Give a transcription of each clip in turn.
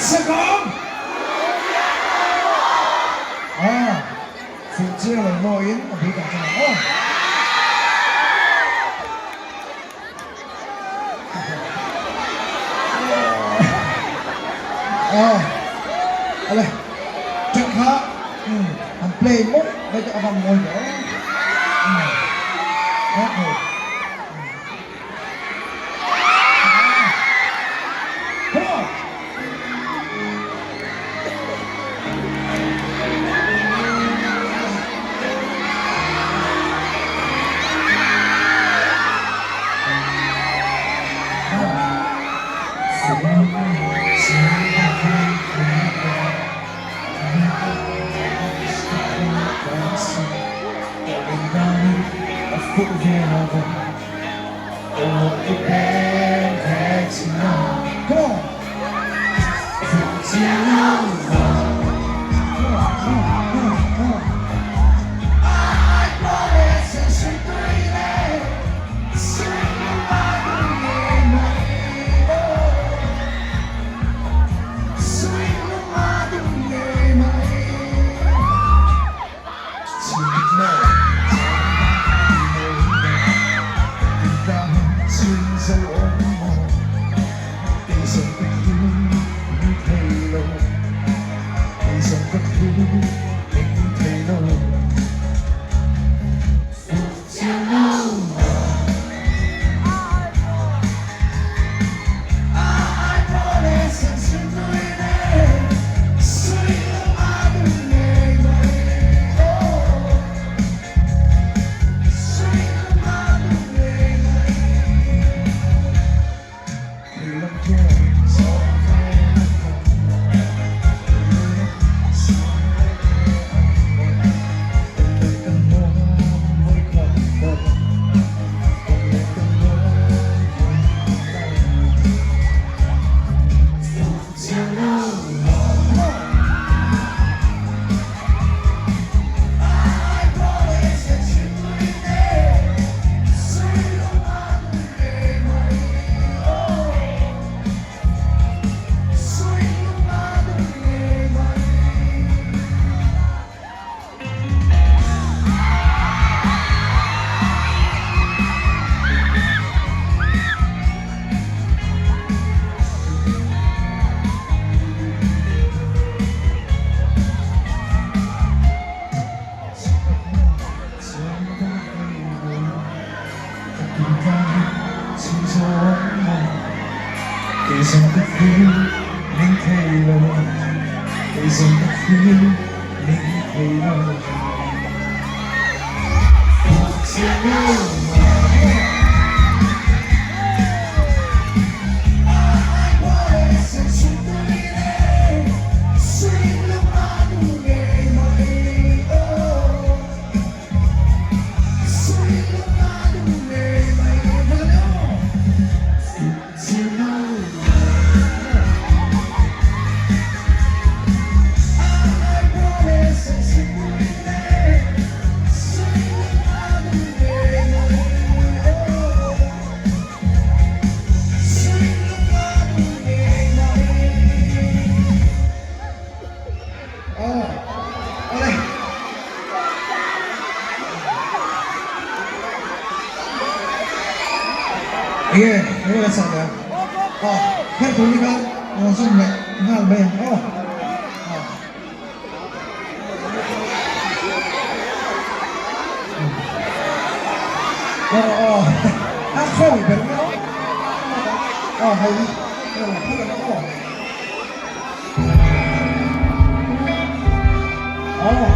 sak ang? Ah, fuh chiang lo mawiin a bul tah chuan ang aw. Ah, ale, ṭek kha an play mawlh mai te a van mawi ve aw. Okay. Enge enge kan sak leh a aw her tur ni khan rawn zawm leh nghal mai ang aw aw. Aw aw a khawi ber mai aw hei hi aw phawt ang aw. Aw.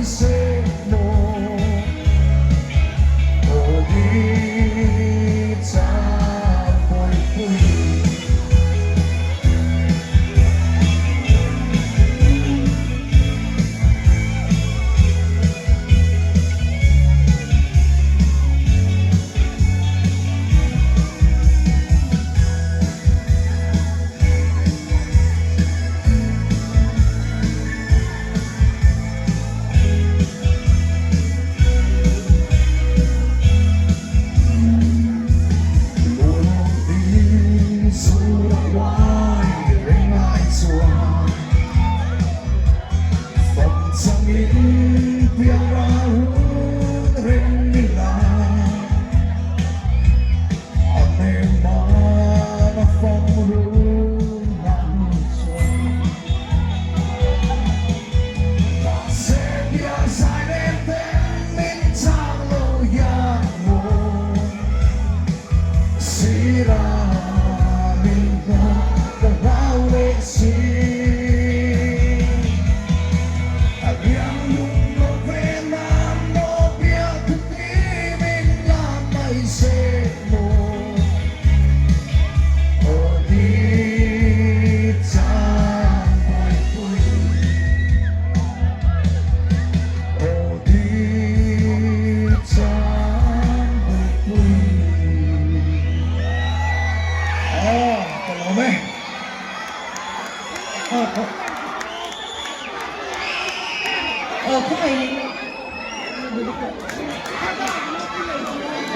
Se mo.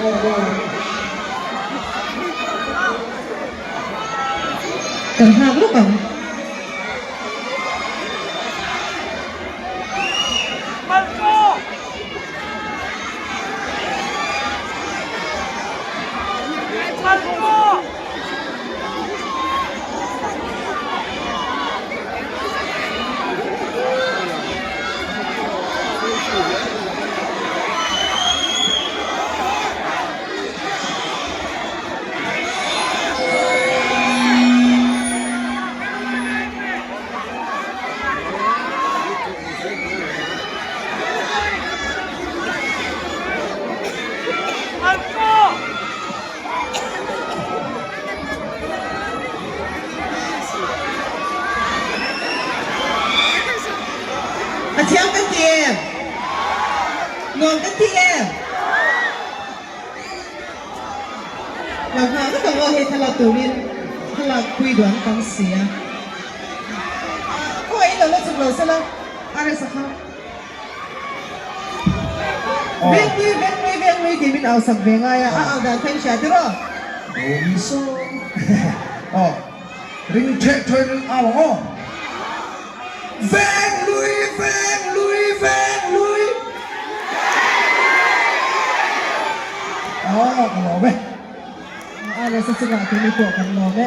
Kan nghak lawk ang. A thiam kan ti em? Nuam kan ti em? Lo nghah vek ang aw hei thlalak turin thlalak pui duh an tam si a. Khawngaih in lo la chuk lo sela RS a kha. Vengpui vengpui vengpui tih min au sak ve ngai a, a au dan kha in hria tiraw? Awm sawm aw ring theh thawi in au ang aw. Venglui venglui venglui Aw ka lawm e. RS a chungah keini pawh kan lawm e.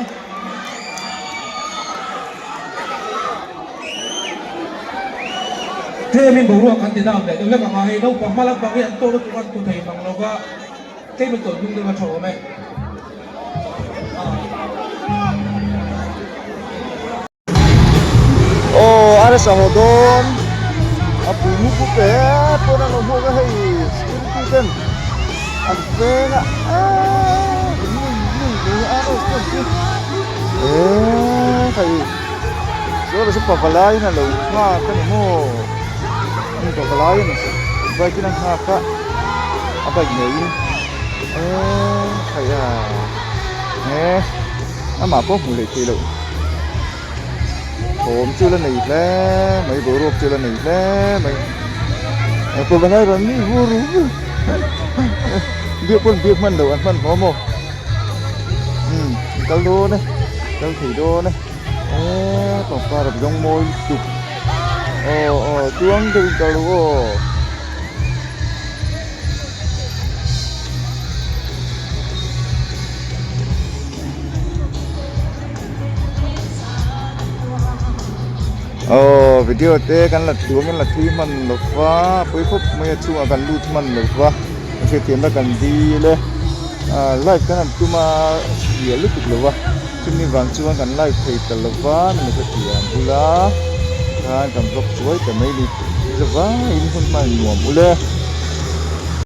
Tlemin boruak kan ti dam leh deuh hlek ang a, hei naupang hma lampang hi an tawh lutuk a, an tu thei mang lo va, tlemin tawlh hnung deuh a tha awm e. Aw RS a haw dawn a pui mup mup e pawn an lo hmuak a hei security ten an veng a eee nui nui nui RS ten chu eee hei chuan chu pavalai in a lo nghak a ni maw hei pavalai in bike in a nghak a a bike ngeiin eee hei a eee amah pawh hmuh leh theih loh. Thawm chu la nei hle mai boruak chu la nei hle mai pawh vangai rawn ni vur vur biak pawn biak hman loh an hman hlawm aw umm an kal dawn e kal thei dawn e eee pangpar a rawng mawi lutuk aw aw chuang deuh in kal rawh aw. Aw video te kan la tluang in la thui hman lo va pui khawp mai a chhungah kan lut hman lo va a hriatthiamna kan dil e ah live kan han tum a fiah lutuk lo va chumi vang chuan kan live thei ta lo va ni hriatthiam bula khan kan vlog chuai ta mai ni zavaiin hun hman nuam ule.